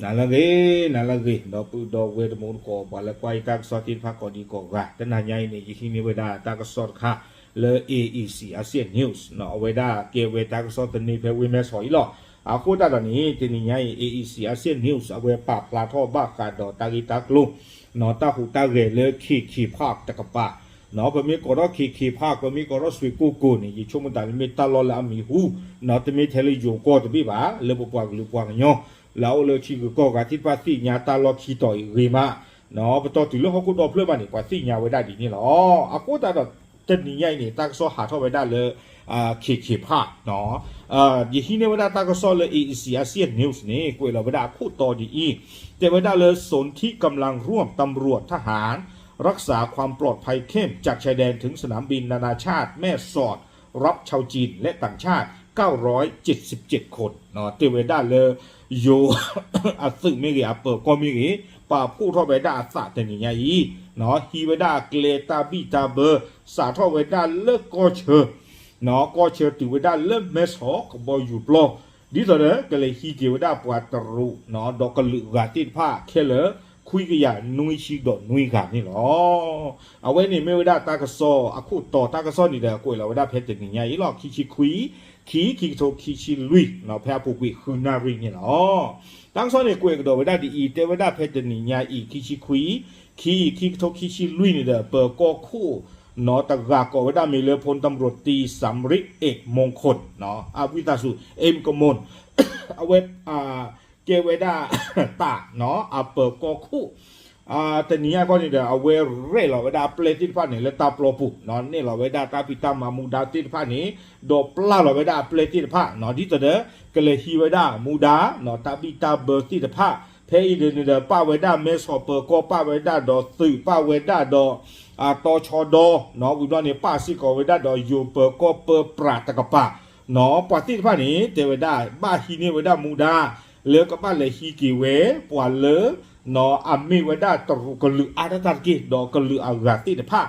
နၤလၢအဂ့ၤ, နၤလၢအဂ့ၤ, ဒီပုၢ်ဒီဝဲၢ်တံၤသကိး ပှၤလၢကွၢ်ယတၢ်ကစီၣ်သ့ၣ်တဖၣ်ကိးဒံကိးဂၤ, တနၤညါအံၤန့ၣ် ယဟံးန့ၢ်ဝဲဒၣ်တၢ်ကစီၣ်တခါ လၢ A E C Asian News အဝဲဒၣ်ကဲဝဲတၢ်ကစီၣ်သန့ဖဲဝ့ၢ်မဲၢ်ဆီးအံၤလီၤ. အဃိသတးဒီးန့ၣ် တနံၤညါအံၤ A E C Asian News အဝဲပာ်ဖျါထီၣ်ဘၣ်ဃးဒီးတၢ်ဂ့ၢ်တၢ်ကျိၤ တၢ်ဟူးတၢ်ဂဲၤလၢ K K Park တကပၤ, ပမ့ၢ်ကိးထီၣ် K K Park ပမ့ၢ်ကိးထီၣ်စွ့ၣ်ကိၢ်ကိၢ်န့ၣ် ယဆိကမိၣ်တၢ်န့ၣ်မ့ၢ်တၢ်လီၢ်လၢအမံၤဟူ, တမ့ၢ်ထဲလၢယိၤကီၢ်တဘ့ၣ်ဘၣ်, လၢပပှၤကလုာ်ပှၤကညီ လၢအအိၣ်လၢထံဂုၤကီၢ်ဂၤသ့ၣ်တဖၣ်သ့ၣ်ညါတၢ်လီၢ်ခံတီၤအံၤဂ့ၤမး, ပတီၢ်တုၤလၢဟီၣ်ခိၣ်ဒီဖျၢၣ်ဘၣ်န့ၣ် ပှၤသ့ၣ်ညါဝဲဒၣ်ဒ်န့ၣ်လီၤ. အဃိသတးဒီး တနံၤညါအံၤန့ၣ် တၢ်ကစီၣ်ဟးထီၣ်ဝဲဒၣ်လၢ K K Park ယဟံးန့ၢ်ဝဲဒၣ်တၢ်ကစီၣ်လၢ A E C Asian News န့ၣ် ကွဲးလီၤဝဲဒၣ်အခိၣ်တီဒ်အံၤ, တဲဝဲဒၣ်လၢ สนธิกำลังร่วมตำรวจทหาร รักษาความปลอดภัยเข้มจากชายแดนถึงสนามบินนานาชาติแม่สอด รับชาวจีนและต่างชาติ เก้าร้อยเจ็ดสิบเจ็ดคน တဲဝဲဒၣ်လၢ ယိၤ အသုးမ့ၢ်ဂ့ၤ အပၢၤကီၢ်မ့ၢ်ဂ့ၤ ပာ်ဖှိၣ်ထီၣ်ဝဲဒၣ်အသးတနံၤညါအံၤ, ဟံးဝဲဒၣ်ကျဲတၢ်ဘံၣ်တၢ်ဘၢ စးထီၣ်ဝဲဒၣ်လၢကီၢ်ဆၢ ကီၢ်ဆၢတုၤဝဲဒၣ်လၢမဲၢ်ဆီးကဘီယူၤပျီ, ဒ်သိးဒီးကလဲၤဟံးက့ၤဝဲဒၣ်ပှၤတရူး ဒီးကလုာ်အဂၤသ့ၣ်တဖၣ်ခဲလၢာ် ခွံကယၤနွံဆံဒီးနွံဂၤန့ၣ်လီၤ. အဝဲန့ၣ်မ့ၢ်ဝဲဒၣ်တၢ်ကစီၣ်အခိၣ်တီ, တၢ်ကစီၣ်န့ၣ်ဒီးကွဲးလီၤဝဲဒၣ်ဖဲတနံၤညါအံၤလီၤ, ခံဆံခွံ ခံ ခံကထိခံဆံလွံၢ် ဖဲအပူၤကွံာ်ဃုနၣ်ရံၣ်န့ၣ်လီၤ. တၢ်ကစီၣ်န့ၣ်ကွဲးကဒီးဝဲဒၣ်ဒ်အံၤ, တဲဝဲဒၣ်ဖဲတနံၤညါအံၤ ခံဆံခွံ ခံ ခံကထိခံဆံလွံၢ်န့ၣ်ဒီး ပၢၤကီၢ်ခိၣ် နီၢ်တဂၤကိးဝဲဒၣ်မ့ၢ်လၢ พลตำรวจตรี สำริด เอกมงคล အဝံသးစူၤ เอกมงคล အဝဲ ကဲဝဲဒၣ် တၢ် အပၢၤကီၢ်ခိၣ် တနံၤညါခီန့ၣ်ဒီး အဝဲရဲၣ်လီၤဝဲဒၣ်အပျဲၢ်သ့ၣ်တဖၣ်န့ၣ် လၢတၢ်ပျီပူၤ နဲၣ်လီၤဝဲဒၣ်တၢ်ဖံးတၢ်မၤမူဒါသ့ၣ်တဖၣ်န့ၣ် ဒီးပျၢ်လီၤဝဲဒၣ်အပျဲၢ်သ့ၣ်တဖၣ် ဒ်သိးဒီး ကလဲၤဟံးဝဲဒၣ်မူဒါ တၢ်ဘံၣ်တၢ်ဘၢသ့ၣ်တဖၣ် ဖဲအံၤန့ၣ်ဒီး ပၣ်ဝဲဒၣ်မဲၢ်ဆီးပၢၤကီၢ် ပၣ်ဝဲဒၣ်ဒီးသုး ပၣ်ဝဲဒၣ်ဒီး တီၤဆီဒီ ဝံၤဘျီန့ၣ် ပၣ်စ့ၢ်ကီးဝဲဒၣ်ဒီးယိၤပၢၤကီၢ်ပၢပြးတကပၤ ပှၤသ့ၣ်တဖၣ်န့ၣ် တဲဝဲဒၣ် ဘၣ်ဟံးန့ၢ်ဝဲဒၣ်မူဒါ လၢကဘၣ်လဲၤဟံးက့ၤဝဲ ပှၤလၢ အမ့ၢ်ဝဲဒၣ်တရူးကလုာ်အါတက့ၢ် ဒီးကလုာ်အဂၤသ့ၣ်တဖၣ်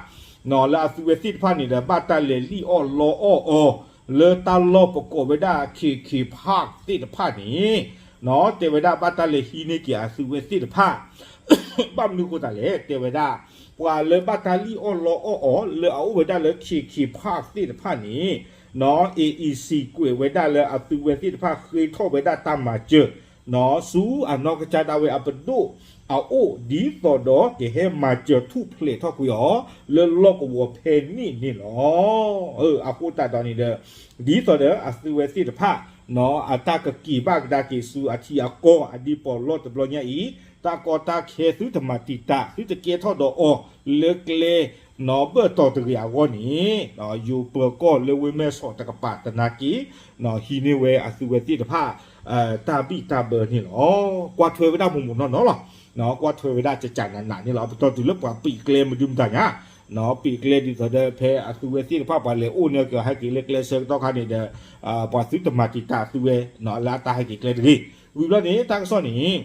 လၢအသုဝဲသ့ၣ်တဖၣ်န့ၣ်ဒီး ဘၣ်တၢ်လဲၤလံၣ်အီၣ်လီအီၣ်အီၤ လၢတၢ်လီၢ်ပကိးဝဲဒၣ် KK Park သ့ၣ်တဖၣ်န့ၣ် တဲဝဲဒၣ်ဘၣ်တၢ်လဲၤဟံးန့ၢ်က့ၤအသုဝဲသ့ၣ်တဖၣ် ဘၣ်မနုၤအဃိသတးလဲၣ် တဲဝဲဒၣ် ပှၤလၢဘၣ်တၢ်လံၣ်အီၣ်လီအီၣ်အီၤ လၢအအိၣ်ဝဲဒၣ်လၢ KK Park သ့ၣ်တဖၣ်န့ၣ် AEC ကွဲးဝဲဒၣ်လၢအသုဝဲသ့ၣ်တဖၣ်ဃ့ထီၣ်ဝဲဒၣ်တၢ်မၤစၢၤ ဆူအနီၢ်ကစၢ်ဒၣ်ဝဲအပဒိၣ်အအိၣ် ဒ်သိးဒီးကဟဲမၤစၢၤထူၣ်ဖျဲးထီၣ်ကွံာ်အီၤ လၢလီၢ်ကဝီၤဖဲန့ၣ်န့ၣ်လီၤ. အဃိသတးဒီးန့ၣ်ဒီး ဒ်သိးဒီးအသုဝဲသ့ၣ်တဖၣ် အတၢ်ကက့ၤဘၣ်ကဒါက့ၤဆူအထံအကီၢ်အဒံးပီးလီၢ်တဘျီညါအံၤ တၢ်ကီတၢ်ခဲသုတမၤတံာ်တာ် သုတကဲထီၣ်ဒီးအီၤလၢကျဲ နီၢ်ဘၢၣ်တီၤတဂ့ၤအဂီၢ်န့ၣ် ယိၤပၢၤကီၢ်လၢဝ့ၢ်မဲၢ်ဆီးတကပၤသနာ်က့ ဟံးန့ၢ်ဝဲအသုဝဲသ့ၣ်တဖၣ် တၢ်ဘံၣ်တၢ်ဘၢန့ၣ်လီၤ. ကွၢ်ထွဲဝဲဒၣ်မိၢ်မိၢ်နီၢ်နီၢ်လီၤ. ကွၢ်ထွဲဝဲဒၣ်ကကနးနးန့ၣ်လီၤ. ပတီၢ်တုၤလၢပှၤပံာ်ကျဲမဒုမတၤညါ ပံာ်ကျဲဒ်သိးဒီးဖဲအသုဝဲသ့ၣ်တဖၣ်ပှၤလဲၤအိၣ်န့ၢ်ကဟဲက့ၤလၢကျဲဆၢကတီၢ်ခါန့ၣ်ဒီး ပှၤသုတမၤတံာ်တာ်သုဝဲ လၢအတၢ်ဟဲက့ၤကျဲတဂ့ၤ. ဝံၤဘျီန့ၣ် တၢ်ကစီၣ်န့ၣ်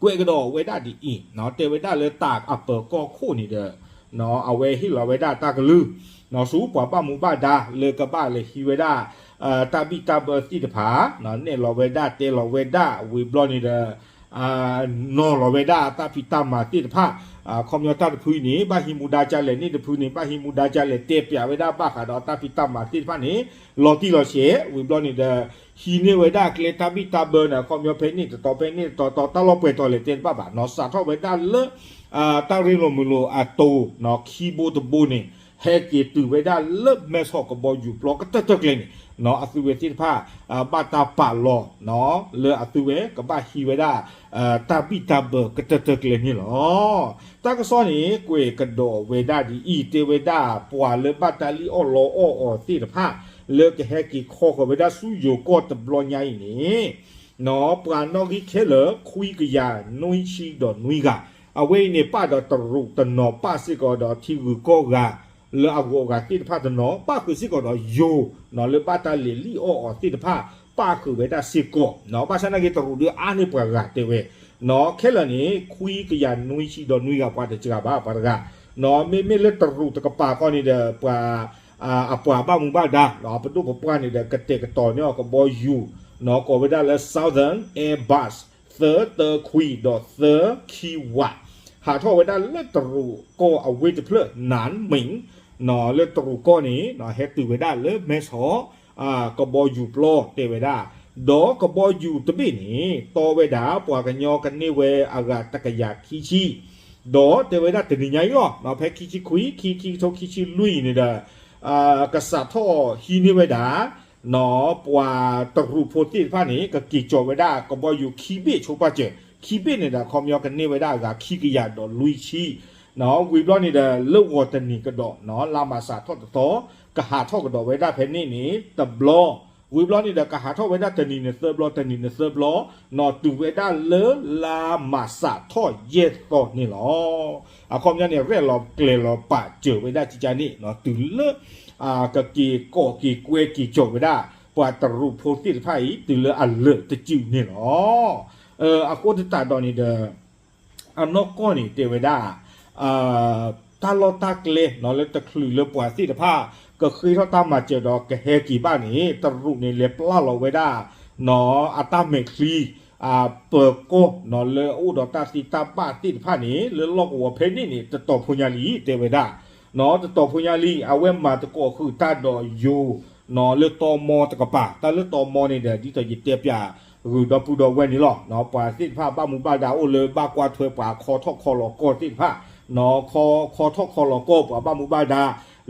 ကွဲးကဒီးဝဲဒၣ်ဒ်အံၤ တဲဝဲဒၣ်လၢတၢ်အပၢၤကီၢ်ခိၣ်န့ၣ်ဒီး အဝဲဟ့ၣ်လီၤဝဲဒၣ်တၢ်ကလုၢ် ဆူပှၤဘၣ်မူဘၣ်ဒါလၢကဘၣ်လဲၤဟံးဝဲဒၣ် တၢ်ဘံၣ်တၢ်ဘၢသ့ၣ်တဖၣ် နဲၣ်လီၤဝဲဒၣ်တဲလီၤဝဲဒၣ်ဝံၤဘျီန့ၣ်ဒီး နီၤလီၤဝဲဒၣ်တၢ်ဖံးတၢ်မၤသ့ၣ်တဖၣ် ခီပညီတၢ်တဖုအံၤန့ၣ် ဘၣ်ဟံးမူဒါကလဲၣ်န့ၣ်တဖုန့ၣ် ဘၣ်ဟံးမူဒါကလဲၣ် တဲပျးဝဲဒၣ်ဘၣ်ဃးဒီးတၢ်ဖံးတၢ်မၤသ့ၣ်တဖၣ်န့ၣ် လီၤတံၢ်လီၤဆဲး ဝံၤဘျီန့ၣ်ဒီး ဟံးန့ၢ်ဝဲဒၣ်ကျဲတၢ်ဘံၣ်တၢ်ဘၢန့ၣ် ခီပညီဖဲန့ၣ်တတီၤဖဲန့ၣ်တတီၤ တၢ်လီၢ်ပှဲၤတီၤလဲၣ်တဲတဘၣ်ဘၣ် နီၤစးထီၣ်ဝဲဒၣ်လၢ တၢ်ရ့လိာ်မုာ်လိာ်အတိၤ ခံဘိတဘိန့ၣ် ဟဲက့ၤတုၤဝဲဒၣ်လၢမဲၢ်ဆီးကဘီယူၤပျီကတၢၢ်တၢၢ်ကျဲန့ၣ် အသုဝဲသ့ၣ်တဖၣ် ဘၣ်တၢ်ပာ်လီၤ လၢအသုဝဲကဘၣ်ဟံးဝဲဒၣ် တၢ်ဘံၣ်တၢ်ဘၢကတၢၢ်တၢၢ်ကျဲန့ၣ်လီၤ. တၢ်ကစီၣ်န့ၣ် ကွဲးကဒီးဝဲဒၣ်ဒ်အံၤ တဲဝဲဒၣ် ပှၤလၢဘၣ်တၢ်လံၣ်အီၣ်လီအီၣ်အီၤသ့ၣ်တဖၣ် လၢကဟဲက့ၤခီဃီၤဝဲဒၣ်ဆူယိၤကီၢ်တဘျီညါအံၤန့ၣ် ပှၤနီၣ်ဂံၢ်ခဲလၢာ် ခွံကယၤနွံဆံဒီးနွံဂၤ အဝဲအံၤန့ၣ် ပၣ်ဒီးတရူးတနီၤ ပၣ်စ့ၢ်ကီးဒီးထံဂုၤကီၢ်ဂၤ လၢအဂုၤအဂၤသ့ၣ်တဖၣ်တနီၤ ပၣ်ဃုာ်စ့ၢ်ကီးဒီးယိၤ လၢဘၣ်တၢ်လဲၤလံၣ်အီၣ်အီၤသ့ၣ်တဖၣ် ပၣ်ဃုာ်ဝဲဒၣ်စ့ၢ်ကီး ဘၣ်ဆၣ်နာ်က့တရူးဒုးအါန့ၢ်ပှၤဂၤတဲဝဲ ခဲလၢာ်န့ၣ် ခွံကယၤနွံဆံဒီးနွံဂၤ ပှၤတစှၤဘၣ်ပှၤတဂၤ မ့မ့ၢ်လၢတရူးတကပၤဃီန့ၣ်ဒီး ပှၤ အပှၤဘၣ်မူဘၣ်ဒါ အပဒိၣ်ပပှၢ်န့ၣ်ဒီး ကတဲာ်ကတီၤန့ၢ်အီၤကဘီယူၤ ကိးဝဲဒၣ်လၢ Southern Airbus three hundred သၢတၢခွံဒီးသၢခံဝး, ဟးထီၣ်ဝဲဒၣ်လၢတရူးကီၢ်အဝ့ၢ်တဖျၢၣ် နၢၣ်မ့ၣ်, လၢတရူးကီၢ်န့ၣ် ဟဲတုၤဝဲဒၣ်လၢမဲဆီး ကဘီယူၤပျီတဲဝဲဒၣ်, ဒီးကဘီယူၤတဘ့ၣ်န့ၣ် တီဝဲဒၣ်ပှၤကညီကန့ၢ်ဝဲအဂၤတကယၤခံဆံ, ဒီးတဲဝဲဒၣ်တနံၤညါအံၤလီၤ ဖဲခံဆံခွံ ခံ ခံကထိခံဆံလွံၢ်အံၤန့ၣ်ဒီး ကစးထီၣ်ဟံးန့ၢ်ဝဲဒၣ် ပှၤတရူးဖိသ့ၣ်တဖၣ်န့ၣ် ကက့ၤကီၤဝဲဒၣ်ကဘီယူၤခံဘ့ၣ်ဆိပာ်စၢၤ, ခံဘ့ၣ်န့ၣ်ဒီး အခီပညီကန့ၢ်ဝဲဒၣ်အဂၤခံကယၤဒီးလွံၢ်ဆံ, ဝံၤဘျီန့ၣ်ဒီး လၢဂီၤတနံၤကဒီး လါမးစးထီၣ်တသီ ကဟးထီၣ်ကဒီးဝဲဒၣ်ဖဲန့ၣ်န့ၣ် တဘျီ, ဝံၤဘျီန့ၣ်ဒီး ကဟးထီၣ်ဝဲဒၣ်တနံၤန့ၣ်သၢဘျီ တနံၤန့ၣ်သၢဘျီ, တုၤဝဲဒၣ်လၢလါမးစးထီၣ်ယဲၢ်သီန့ၣ်လီၤ. အခီပညီန့ၣ် ရဲၣ်လီၤကျဲၤလီၤပာ်စၢၤဝဲဒၣ်ကကန့ၣ် တုၤလၢ ကက့ၤကီၤက့ၤကွဲက့ၤကီၤဝဲဒၣ် ပှၤတရူးဖိသ့ၣ်တဖၣ်အံၤ တုၤလၢအလၢာ်တစုန့ၣ်လီၤ. အဃိသတးဒီးန့ၣ်ဒီး အနီၢ်ကီၢ်န့ၣ်တဲဝဲဒၣ် တၢ်လီၢ်တၢ်ကျဲလၢတချုးလၢပှၤသ့ၣ်တဖၣ် ကဃ့ထီၣ်တၢ်မၤစၢၤဒီးကဟဲက့ၤဘၣ်န့ၣ် တရူးန့ၣ် လဲၤပျၢ်လီၤဝဲဒၣ် အတၢ်မဲာ်ချံ ပၢၤကီၢ် လၢအအိၣ်ဒီးတၢ်သ့တၢ်ဘၣ်သ့ၣ်တဖၣ်န့ၣ် လၢလီၢ်ကဝီၤဖဲန့ၣ်န့ၣ် တတီၤဖိညါလံ တဲဝဲဒၣ် တတီၤဖိညါလံ အဝဲမၤသကိးဃုာ်တၢ်ဒီးယိၤ လၢတီမီတကပၤ တၢ်လၢတီမီန့ၣ်ဒီး ဒ်သိးယတဲပျးဂုာ်ဒီပုၢ်ဒီဝဲၢ်န့ၣ်လီၤ. ပှၤသ့ၣ်တဖၣ်ဘၣ်မူဘၣ်ဒါအိၣ်လၢဘၣ်ကွၢ်ထွဲပှၤခီထီၣ်ခီလီၤကီၢ်သ့ၣ်တဖၣ် ခီထီၣ်ခီလီၤကီၢ် ပှၤဘၣ်မူဘၣ်ဒါ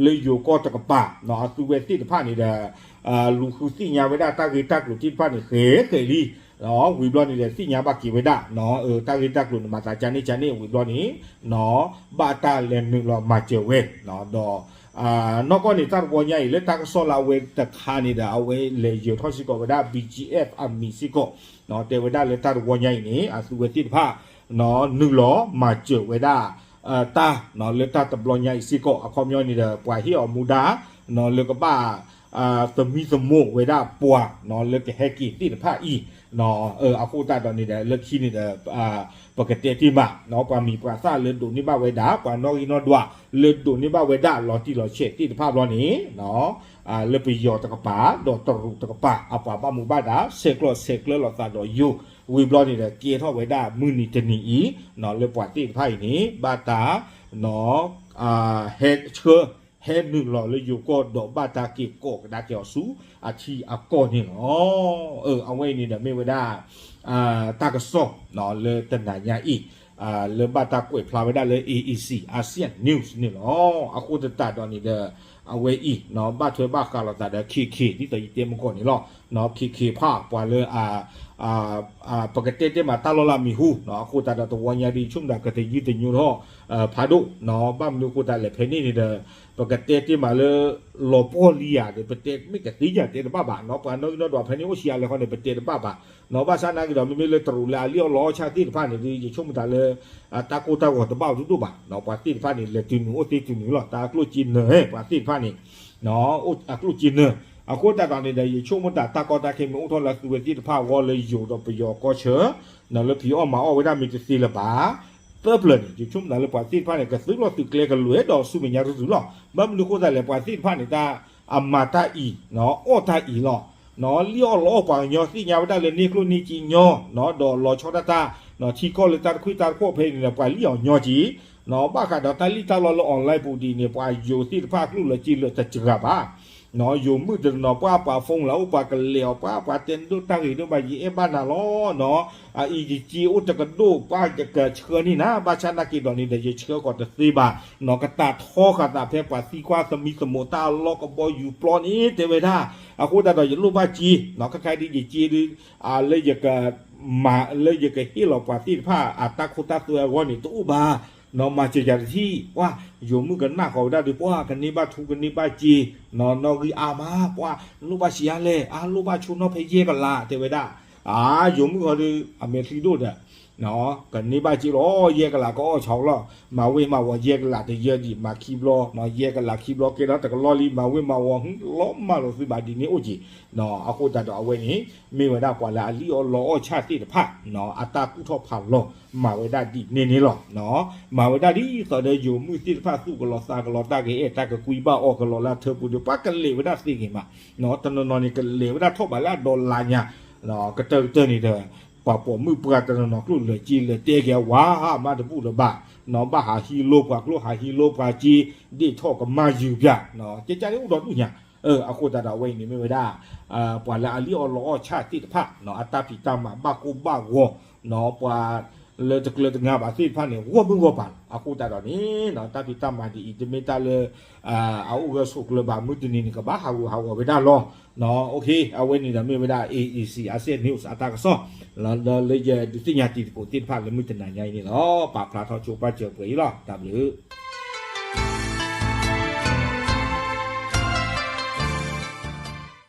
လၢယိၤကီၢ်တကပၤ အသုဝဲသ့ၣ်တဖၣ်န့ၣ်ဒီး လူၤဃုသ့ၣ်ညါဝဲဒၣ်တၢ်ဂ့ၢ်တၢ်ကျိၤသ့ၣ်တဖၣ်န့ၣ် ဃဲးဃဲးလံ ဝံၤဘျီန့ၣ်ဒီး သ့ၣ်ညါဘၣ်က့ၤဝဲဒၣ် တၢ်ဂ့ၢ်တၢ်ကျိၤန့ၣ် မၤသးကန့ၣ်ကန့ၣ် ဝံၤဘျီန့ၣ် ဘၣ်တၢ်လဲၤနုာ်လီၤမၤစၢၤဝဲ ဒီး နီၢ်ကီၢ်န့ၣ် တၢ်တဝီညါအံၤ လၢတၢ်ကစီၣ်လၢအဝဲတခါန့ၣ်ဒီး အဝဲလဲၤယၢၤထီၣ်စ့ၢ်ကီးဝဲဒၣ် ဘံၣ်ကၠံၣ်အဲၣ်ဖ် အမံၤစ့ၢ်ကီး တဲဝဲဒၣ်လၢတၢ်တဝီညါအံၤန့ၣ် အသုဝဲသ့ၣ်တဖၣ် နုာ်လီၤမၤစၢၤဝဲဒၣ် တၢ် လၢတၢ်တဘျီညါအံၤစ့ၢ်ကီး အခီပညီန့ၣ်ဒီး ပှၤဟ့ၣ်အီၤမူဒါ လၢကဘၣ် သမံသမိးဝဲဒၣ်ပှၤ လၢကဟဲက့ၤသ့ၣ်တဖၣ်အံၤ အဃိသတးဒီးန့ၣ်ဒီး လၢခံန့ၣ်ဒီး ပကတဲတ့ၢ်မး ပှၤမံၤပှၤသၣ်လၢဒိးန့ၢ်ဘၣ်ဝဲဒၣ် ပှၤနီၣ်ဂံၢ်နီၣ်ဒွး လၢဒိးန့ၢ်ဘၣ်ဝဲဒၣ်လီၤတံၢ်လီၤဆဲးသ့ၣ်တဖၣ်ဘျီန့ၣ် လၢပယီၤတကပၤ ဒီးတရူးတကပၤ အပှၤဘၣ်မူဘၣ်ဒါ ဆဲးကျိးဆဲးကျၢလိာ်သးဒီးယိၤ ဝံၤဘျီန့ၣ်ဒီး ကဲထီၣ်ဝဲဒၣ်မုၢ်နံၤတနံၤအံၤ လၢပှၤသ့ၣ်တဖၣ်အံၤန့ၣ် ဘၣ်တၢ် ဟဲဆှၢ ဟဲနုာ်လီၤလၢယိၤကီၢ်ဒီး ဘၣ်တၢ်က့ၤကိးကဒါက့ၤအီၤဆူအထံအကီၢ်န့ၣ်လီၤ. အဝဲအံၤန့ၣ်ဒီးမ့ၢ်ဝဲဒၣ် တၢ်ကစီၣ် လၢတနၤညါအံၤ လၢဘၣ်တၢ်ကွဲးဖျါဝဲဒၣ်လၢ AEC Asian News န့ၣ်လီၤ. အဃိသတးဒီးန့ၣ်ဒီး အဝဲအံၤ ဘၣ်ထွဲဘၣ်ဃးလိာ်သးဒီး KK ဒ်သိးယတဲမုၢ်ကီၢ်န့ၣ်လီၤ. KK ဖး ပှၤလၢ ပကတဲတ့ၢ်မးတၢ်လီၢ်လၢအမံၤဟူ အဃိသတးဒီးတဝီညါဒ်ဆိကမိၣ်တၢ်ကတယုၢ်တညိထီၣ် ဖးဒိၣ် ဘၣ်မနုၤအဃိသတးလဲၣ်ဖဲန့ၣ်န့ၣ်ဒီး ပကတဲတ့ၢ်မးလၢ လီၤပှီၢ်လံဧါဒီး ပတဲမ့ၢ်ကသ့ယၤတဲတဘၣ်ဘၣ် ပှၤနီၣ်ဂံၢ်နီၣ်ဒွးဖဲန့ၣ်အိၣ်ဆံးအါလဲၣ်ဃီန့ၣ် ပတဲတဘၣ်ဘၣ် ဘၣ်ဆၣ်နာ်က့ဒီး မ့မ့ၢ်လၢတရူးလၢအလံၣ်အီၣ်လီအီၣ်ဆၣ်သ့ၣ်တဖၣ်န့ၣ်ဒီး ယဆိကမိၣ်တၢ်လၢ တၢ်ကိၢ်တၢ်ဂီၤတဘၣ်ဒိၣ်ဒိၣ်ဘၣ် ပှၤသ့ၣ်တဖၣ်န့ၣ် လဲၤတုၤနုာ်အိၣ်သ့တုၤနုာ်လီၤ တၢ်အကျိၣ်စ့နၢၤ ပှၤသ့ၣ်တဖၣ်န့ၣ် အကျိၣ်စ့နၢၤ အဃိသတးဒီးန့ၣ်ဒီး ယဆိကမိၣ်တၢ်တၢ်ကီတၢ်ခဲမ့ၢ်အိၣ်ထီၣ်လၢသုဝဲသ့ၣ်တဖၣ်အဂီၢ်လၢယိၤဒီးပယီၤကီၢ်ဆၢ လၢဖံးအီၣ်မၤအီၣ်ဝဲဒၣ်မ့ၢ်တသ့လၢၤဘၣ် သၢပျၢၤန့ၣ် ယဆိကမိၣ်တၢ်လၢပှၤသ့ၣ်တဖၣ်န့ၣ် ကသုးလီၤသုးကျဲကလဲၤဒီးဆူမဲာ်ညါရုၢ်ရုၢ်လီၤ. ဘၣ်မနုၤအဃိသတးလဲၣ် ပှၤသ့ၣ်တဖၣ်န့ၣ် တၢ်အမၤတၢ်အံၤ အီၣ်တၢ်အံၤလီၤ. လံၣ်အီၣ်လီအီၣ်ပှၤကညီသ့ၣ်ညါဝဲဒၣ်လၢန့ၢ်ကျိၣ်န့ၢ်စ့ညီ ဒီးလီၤဆီဒၣ်တၢ် ထံကီၢ်လၢတၢ်တခွံတၢ်တခီၣ်ဖဲအံၤန့ၣ်ဒီး ပှၤလံၣ်အီၤညီက့ၤ ဘၣ်ဃးဒီးတၢ်လံၣ်တၢ်လီလၢ online ပူၤဒ်န့ၣ် ပှၤယိၤသ့ၣ်တဖၣ်ကျိၣ်လၢစ့လၢတစှၤဘၣ် ယိၤမုၣ်တနီၤပှၢ်ပှၤ phone လၢအိၣ်ပှၤကလဲၤအီၤပှၤ ပှၤတဲဒိၣ်တၢ်ဂ့ၤဒိၣ်ဘၣ် ယအဲၣ်ဘၣ်နၤလီၤ. အအံၤယစ့အိၣ်တကဒိၣ်ပှၢ် ယကဆှၢန့ၢ်နၤ ဘၣ်ဆၣ်နာ်က့ဒီးန့ၣ်ဒီး ယဆှၢကီးတသ့ဘၣ် ကတၢ်ထီဃာ်သးဖဲပှၤသံကွၢ်သမံသမိးတၢ်အလီၢ်ကဘီယူၤပျီန့ၣ် တဲဝဲဒၣ် အဃိသတးဒီးယလိၣ်ဘၣ်စ့ ခဲခါဒ်ယစ့ဒ် လၢယက မၤလၢယကဟ့ၣ်လီၤပှၤသ့ၣ်တဖၣ်အတၢ်ခိတၢ်သွဲအဂီၢ်န့ၣ် တအိၣ်ဘၣ် မၤစၢၤယၤတထံၣ် ပှၢ် ယိၤမုၣ်ကနၣ်ဃီၤဝဲဒၣ်ဒီး ပှၢ်ကန့ၢ်ဘၣ်ထူကန့ၢ်ဘၣ်စ့ နီၣ်ဂံၢ်အါမး ပှၢ်လိၣ်ဘၣ်စ့အါလဲၣ် အါလိၣ်ဘၣ်ဆိနီၣ်ဖဲယဲၢ်ကလး တဲဝဲဒၣ် အါ ယိၤမုၣ်ဃီဒီး အမဲာ်ချံဒိၣ်ဒီး ကန့ၢ်ဘၣ်စ့လီၤ ယဲၢ်ကလးကအီၣ်ဆီလီၤ မၤဝ့ၤမၤဝီၤယဲၢ်ကလးတယၢဒံး မၤခံဘျီ ယဲၢ်ကလးခံဘျီကဲထီၣ်တကလီၢ်လံ မၤဝ့ၤမၤဝီၤ လီၤမၢ်လီၤသုဘၣ်ဒ်န့ၣ်အိၣ်က့ၤ အဃိသတးဒီးအဝဲန့ၣ် မ့ၢ်ဝဲဒၣ်ပှၤလၢအလံၣ်အီၣ်လီအီၣ်ဆၣ်သ့ၣ်တဖၣ် အတၢ်ကူၣ်ထီၣ်ဖးလီၤ မၤဝဲဒၣ်ဒ်န့ၣ်န့ၣ်လီၤ. မၤဝဲဒၣ်ဒ်သိးဒီးယိၤမုၣ်သ့ၣ်တဖၣ်သူၣ်ကလီၤသးကလီၤ တၢ်ဂဲၤအဲၣ်တၢ်ကကွံဘၣ်အီၤကလီၤလၢအထၢပူၤဒီး ပှၤကလဲၤဝဲဒၣ်သ့ဂ့ၤမး တနီၤနီၤန့ၣ် ကလဲၤဝဲဒၣ်ထီၣ်ဘးလၢအဒီလါညါ ကတၢၢ်ကတၢၢ်န့ၣ်ဒီး ပှၤပိာ်မုၣ်ပှၢ်တနီၤနီၤကျိၣ်လၢာ်က့လၢာ်တဲက့ၤဝဲ မးတဘူၣ်လၢၤဘၣ်, နီၢ်ဘၣ်ဟးဟံးလိပှၤကျိၣ် ဟးဟံးလိပှၤက့ ဒ့ၣ်ထီၣ်ကမၣ်ယုာ်ပၠး, ကဲကၢန့ၣ်အိၣ်ဒီးဒူၣ်ညါ, အဃိသတးဒီးအဝဲအံၤန့ၣ်မ့ၢ်ဝဲဒၣ် ပှၤလၢအလံၣ်အီၣ်လီအီၣ်ဆၣ်သ့ၣ်တဖၣ် အတၢ်ဖံးတၢ်မၤဘၣ်ကိၢ်ဘၣ်ဂီၤ, ပှၤလၢတကျၢၤတနါဘၣ်သ့ၣ်တဖၣ်န့ၣ် ဂီၢ်မုၢ်ဂီၢ်ပၤလီၤ. အဃိသတးဒီးန့ၣ် တၢ်ဖံးတၢ်မၤဒ်အံၤ တမ့ၢ်တၢ်လၢ အအိၣ်ဂၢၢ်ဆိးကျၢၤဘၣ် မုၢ်တနံၤန့ၣ် ကဘၣ်ဟးဂူာ်ဟးဂီၤဝဲဒၣ်လီၤ. အဝဲန့ၣ်ဒီးမ့ၢ်ဝဲဒၣ် A E C Asia News အတၢ်ကစီၣ် လၢယဒုးသ့ၣ်ညါတံၤသကိးသ့ၣ်တဖၣ်လၢမုၢ်တနၤညါအံၤန့ၣ်လီၤ. ပာ်ဖျါထီၣ်ဆိပာ်စၢၤပှဲၤအံၤလီၤ. တၢ်ဘျုး